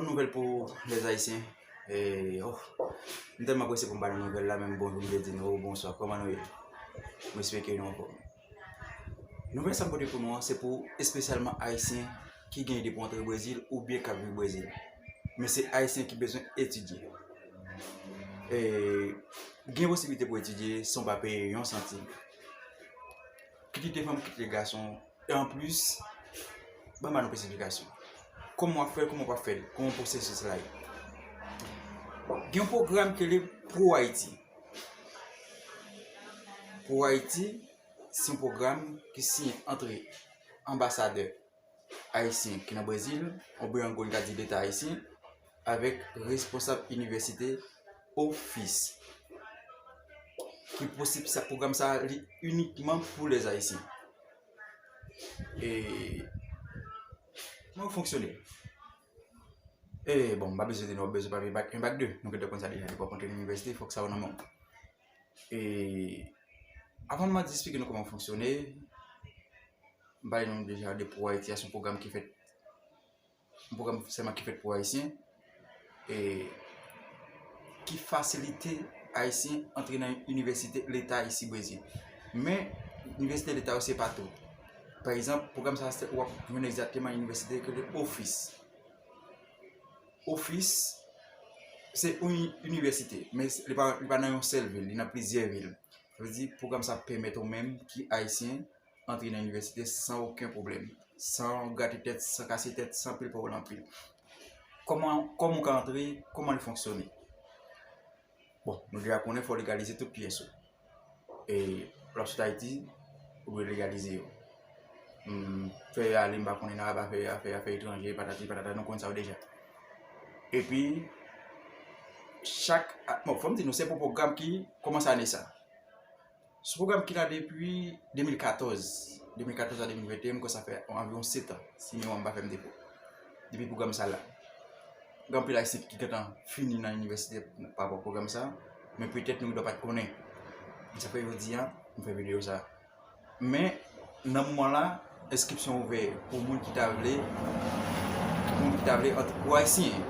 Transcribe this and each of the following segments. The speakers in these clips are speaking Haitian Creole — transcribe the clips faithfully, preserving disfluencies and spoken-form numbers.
Yon nouvèl pou lèzayisyen. E, oh, m tèlman prese pou m ba nou nouvèl la, menm bonjou m te di nou, bonswa, kòman nou ye? M espere ke nou anfòm. Nouvèl sa m pote pou nou an, se pou espesyalman Ayisyen ki gen ide pou antre Brezil oubyen k ap viv Brezil. Men se Ayisyen ki bezwen etidye. E, gen posiblite pou etidye san w pa peye yon santim. Kit li te fanm, kit li te gason. E anplis, ban m ba nou esplikasyon. Kòman w ap fè l, kòman w p ap fè l, kòman pwosesis la ye. Gen yon pwogram ki rele Pro Haiti. Pro Haiti, se yon pwogram ki siyen antre anbasadè ayisyen ki nan Brezil, oubyen an gwo n ka di Leta ayisyen, avèk responsab inivèsite ofis. Ki posib sa, pwogram sa li inikman pou lèzayisyen. E kòman l fonksyone? E bon, m pa bezwen di nou w ap bezwen papye bak en, bak de. Nou gentan konn sa deja, depi w ap antre nan inivèsite, fòk sa yo nan men w. E avan m esplike nou kòman l fonksyone, m pale nou deja de Pro Haiti a, se yon pwogram ki fèt, yon pwogram sèlman ki fèt pou Ayisyen, e ki fasilite Ayisyen antre nan inivèsite Leta isi Brezil. Men, inivèsite Leta yo se pa tout. Pa egzanp, pwogram sa a, se, w ap jwenn egzakteman inivèsite ki rele ofis. Ofis, se yon inivèsite, men li pa, li pa nan yon sèl vil, li nan plizyè vil. Sa vle di, pwogram sa ap pèmèt ou menm ki Ayisyen antre nan inivèsite san okenn pwoblèm, san grate tèt, san kase tèt, san pil pawòl anpil. Kòman, kòman w ka antre, kòman l fonksyone? Bon, nou deja konnen fò w legalize tout pyès ou. E lè w sot Ayiti, ou dwe legalize yo. Hmm, fè ale, m pa konnen nan afè, afè, afè etranje, patati patata, nou konn sa yo deja. Epi, chak, a, bon, fò m di nou, se pou pwogram ki kòmanse ane sa. Sou pwogram ki la depi de mil katòz. De mil katòz a de mil venteyen, m kwè sa fè anviwon sèt an, si memwa m pa fè m defo. Depi pwogram sa la. Gen anpil Ayisyen ki gentan fini nan inivèsite pa rapò pwogram sa, men petèt nou gendwa pa t konnen. E sa fè jodi a, m fè videyo sa. Men, nan moman la, enskripsyon ouvè pou moun ki ta vle, pou moun ki ta vle antre, pou Ayisyen,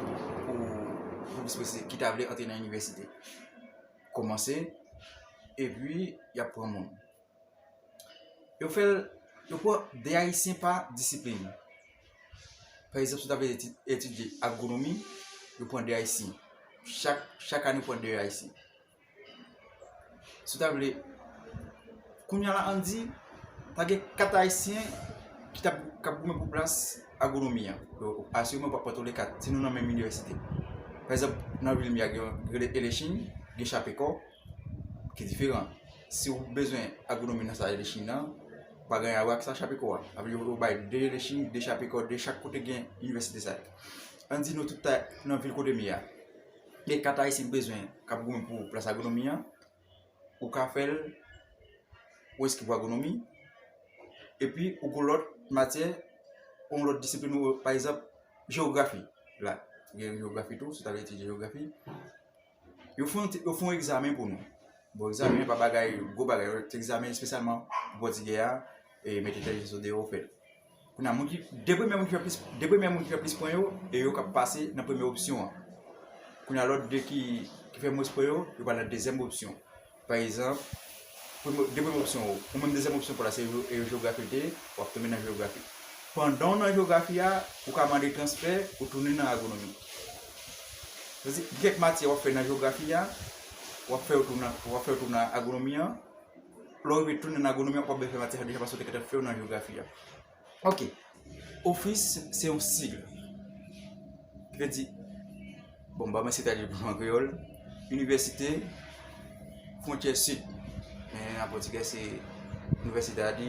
pou, pou plis presize, ki ta vle antre nan inivèsite. Kòmanse, epi y ap pran moun. Yo fè l, yo pran de Ayisyen pa disiplin. Pa egzanp, si w ta vle eti-, etidye agwonomi, yo pran de Ayisyen. Chak, chak ane, yo pran de Ayisyen. Si w ta vle, kounye a la, ann di, ta gen kat Ayisyen ki t ap, k ap goumen pou plas agwonomi an. Yo, asireman, w ap pran tou le kat. Si nou nan menm inivèsite. Pa egzanp, nan vil m ye a, gen, gen Elechin, gen Chapekò, ki diferan. Si w bezwen agwonomi nan sa Elechin nan, pa gen anyen a wè ak sa Chapekò a. Sa vle di yo, yo bay de Elechin, de Chapekò, de chak kote gen inivèsite sa yo. Ann di nou tout ta nan vil kote m ye a. Gen kat Ayisyen k bezwen, k ap goumen pou plas agwonomi an, ou ka fè l, ou enskri pou agwonomi, epi ou gen lòt matyè, yon lòt disiplin, ou, pa egzanp, jewografi. La, gen jewografi tou, si w ta vle etidye jewografi. Yo fè yon ti, yo fè yon egzamen pou nou. Bon, egzamen an pa bagay, gwo bagay, se egzamen espesyalman pou pòtigè a, e met entèlijans yo deyò, ou fè l. Kounye a, moun ki, de premye moun ki fè plis, de premye moun ki fè plis pwen yo, e yo k ap pase nan premye opsyon an. Kounye a, lòt de ki, ki fè mwens pwen yo, yo pral nan dezyèm opsyon. Pa egzanp, premye, de premye opsyon ou, ou menm dezyèm opsyon pou la se je-, e jewografi l te ye, w ap tonbe nan jewografi. Pandan w nan jewografi a, ou ka mande transfè, ou tounen nan agwonomi. Sa vle di, gen kèk matyè w ap fè nan jewografi a, w ap fè yo tounen, w ap fè yo tounen nan agwonomi an. Lè w rive tounen nan agwonomi an, w p ap bezwen fè matyè sa deja paske w te gentan fè yo nan jewografi a. Ok. Ofis, se yon sig. Ki vle di, bon, m pa mwen se tradui pou an kreyòl, Inivèsite Fwontyè Sid. Men an pòtigè se Universidade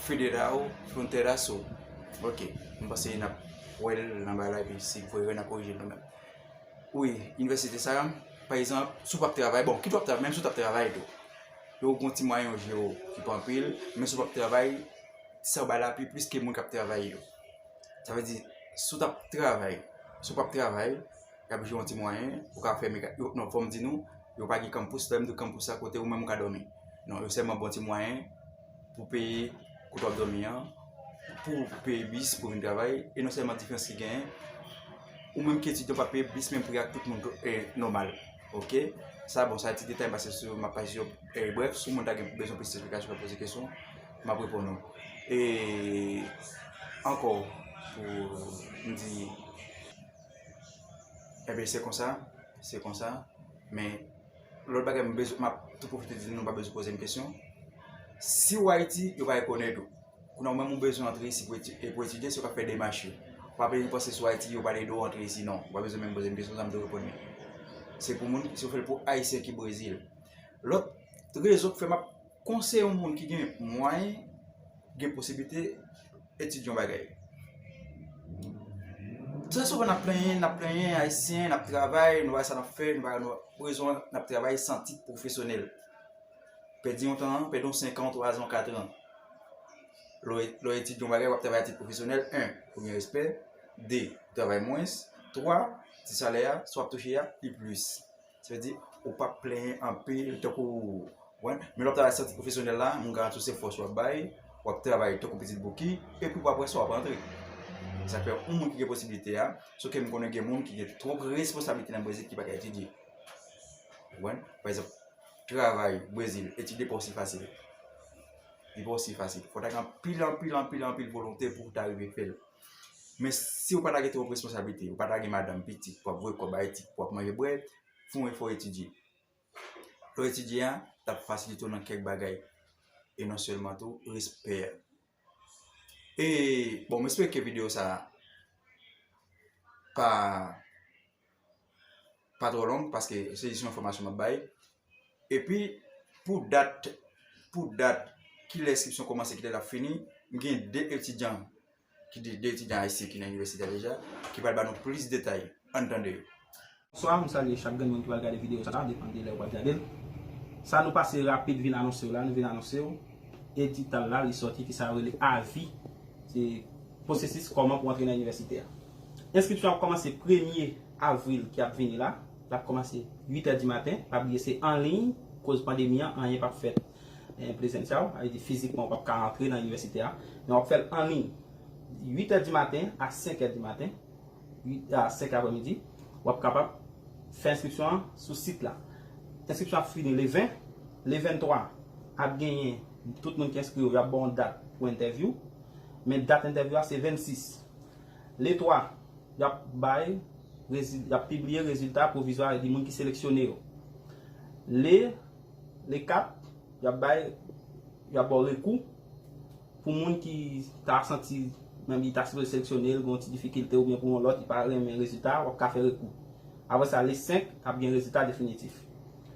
Federal Fronteira Sul. Ok, m panse n ap wè l nan bagay la, epi si fò erè n ap korije l nou menm. Wi, inivèsite sa, pa egzanp, si w p ap travay, bon, kit w ap travay, menm si w t ap travay tou, yo gen yon ti mwayen yo jere w ki pa anpil, men si w p ap travay, ti sa yo bay la pi plis ke moun k ap travay yo. Sa vle di, si w t ap travay, si w p ap travay, y ap jere yon ti mwayen, ou ka fè meka-, yo, non, fò m di nou, yo pa gen kanpous, lè m di kanpous sa kote ou menm ou ka dòmi. Non, yo sèlman ba w ti mwayen pou peye kote w ap dòmi an, pou peye bis pou vin travay, e non sèlman diferans ki genyen, Ou menm ki etidyan, w pa peye plis menm pri ak tout moun, eh, nòmal. Oke? Sa, bon, sa ti detay m pase sou, m ap pase sou yo. Eh, brèf, si moun ta gen bezwen plis esplikasyon, ka poze kesyon, m ap reponn ou. E ankò, pou m di, ebyen, se konsa, se konsa, men lòt bagay, m bezwen, m ap tou pwofite di nou, nou pa bezwen poze m kesyon. Si w Ayiti, yo pa rekonèt ou. Kounye a, ou menm ou bezwen antre isi pou eti-, e pou etidye, se ou k ap fè demach yo. Ou pa bezwen panse si w Ayiti, yo pral ede w antre isi, non. Ou pa bezwen menm poze m kesyon, sa m tou reponn li. Se pou moun, si w fè l pou Ayisyen ki Brezil. Lòt rezon k fè m ap konseye yon moun ki gen mwayen, gen posiblite etidye yon bagay. Trè souvan n ap plenyen, n ap plenyen, Ayisyen, n ap travay, nou pa sa n ap fè, nou pa, nou pa bezwen, n ap travay san tit pwofesyonèl. Pèdi yon tan, pèdi yon senk an, twa an, kat an. Lè w, lè w etidye yon bagay, w ap travay a tit pwofesyonèl, en, ou gen respè, de, ou travay mwens, twa, ti salè a, sa w ap touche a, li plis. Sa vle di, ou p ap plenyen anpil, tankou, w konprann? Men lè w ap travay san tit pwofesyonèl la, m garanti w se fòs w ap bay, w ap travay tankou pitit bouki, epi w ap wè sa w ap rantre. Sa fè yon moun ki gen posiblite a, sòf ke m konnen gen moun ki gen twòp responsablite nan Brezil ki pa ka etidye. Ou konprann? Pa egzanp, travay Brezil, etidye pa osi fasil. Li pa osi fasil. Fò w ta gen anpil, anpil, anpil, anpil volonte pou w ta rive fè l. Men si w pa ta gen twòp responsablite, ou pa ta gen madanm, pitit, pou w ap voye kòb Ayiti, pou w ap manje bwè, fè yon efò etidye. Lè w etidye a, l ap fasilite w nan kèk bagay. E non sèlman tou, respè a. E, bon, m espere ke videyo sa a pa pa twò long, paske se jis yon enfòmasyon m ap bay. Epi, pou dat, pou dat, kilè enskripsyon kòmanse, kilè l ap fini, m gen de etidyan, ki de, de etidyan ayisyen ki nan inivèsite a deja, ki pral ba nou plis detay. Ann tande yo. Bonswa, m salye chak grenn moun ki pral gade videyo sa, depann de lè ou pral gade l. Sa nou pase rapid vin anonse w la, nou vin anonse w. Edital la, li sòti, ki sa yo rele avi. Se pwosesis kòman pou antre nan inivèsite a. Enskripsyon ap kòmanse premye avril ki ap vini la. L ap kòmanse uit è di maten. Pa bliye se an liy, koz pandemi an, anyen p ap fèt, eh, prezensyal. Sa vle di fizikman ou p ap ka antre nan inivèsite a. Men w ap fè l an liy. Uit è di maten a senk è di maten. Uit a senk aprèmidi, w ap kapab fè enskripsyon an sou sit la. Enskripsyon ap fini le ven. Le venntwa, ap genyen tout moun ki enskri yo, y ap ba w yon dat pou entèvyou. Men dat entèvyou a se vennsis. Le twa, y ap bay rezi-, y ap pibliye rezilta pwovizwa di moun ki seleksyone yo. Le, le kat, y ap bay, y ap ba w rekou. Pou moun ki ta santi menm li ta sipoze seleksyone l, gen yon ti difikilte oubyen pou yon lòt, li pa renmen rezilta, w ap ka fè rekou. Apre sa, le senk, ap gen rezilta definitif.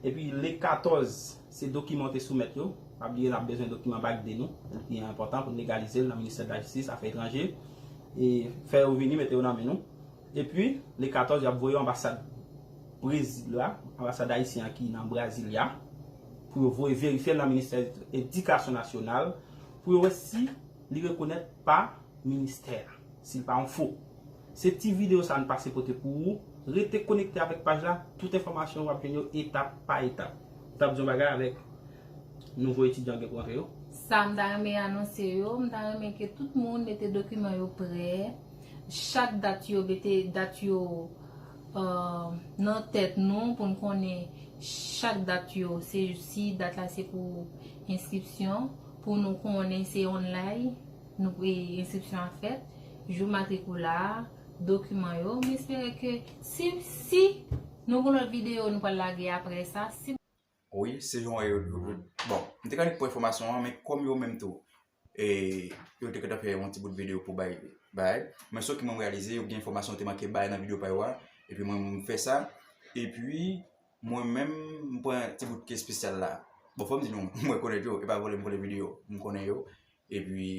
Epi le katòz, se dokiman w te soumèt yo. Pa bliye, n ap bezwen dokiman bak de nou, li enpòtan pou n legalize l nan ministè de la jistis, afè etranje, e fè yo vini, mete yo nan men nou. Epi, le katòz, y ap voye yo anbasad Brezil la, anbasad ayisyen an ki nan Brazilia, pou yo voye verifye l nan ministè edikasyon nasyonal, pou yo wè si li rekonèt pa ministè a, si l pa yon fo. Se ti videyo sa a n pase pote pou ou. Rete konekte avèk paj la, tout enfòmasyon w ap jwenn yo etap pa etap. Ou t ap di yon bagay avèk nouvo etidyan gen pou antre yo? Sa m ta renmen anonse yo, m ta renmen ke tout moun mete dokiman yo prè. Chak dat yo, mete dat yo, euh, nan tèt nou pou n konnen chak dat yo. Se si dat la se pou enskripsyon, pou nou konnen se online, nou, e, enskripsyon an fèt, jou matrikila, dokiman yo. M espere ke si, si nou gen lòt videyo nou pral lage apre sa, si Wi, se jan yo, yo, bon, m te ka annik pran enfòmasyon an, men kòm yo menm tou, e, yo te gentan fè yon ti bout videyo pou bay, bay, men sòf ke mwen m reyalize, yo gen enfòmasyon yo te manke bay nan videyo pa yo a, epi mwen, m fè sa, epi mwen menm, m pran ti bout ki espesyal la. Bon, fò m di nou, mwen konnen yo, e pa vòlè m vòlè videyo, m konnen yo, epi,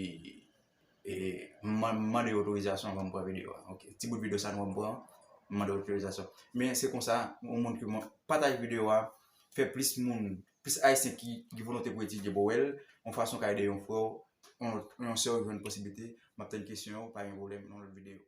e, m man-, m mande yo otorizasyon anvan m pran videyo a. Ok, ti bout videyo sa nou wè m pran, m mande otorizasyon. Men se konsa, yon moun ki mwen pataje videyo a, fè plis moun, plis ayisyen ki, ki volonte pou etidye pou wè l, yon fason ka ede yon frè w, yon, yon sè w jwenn posiblite. M ap tann kesyon yo, pa gen pwoblèm, nan lòt videyo.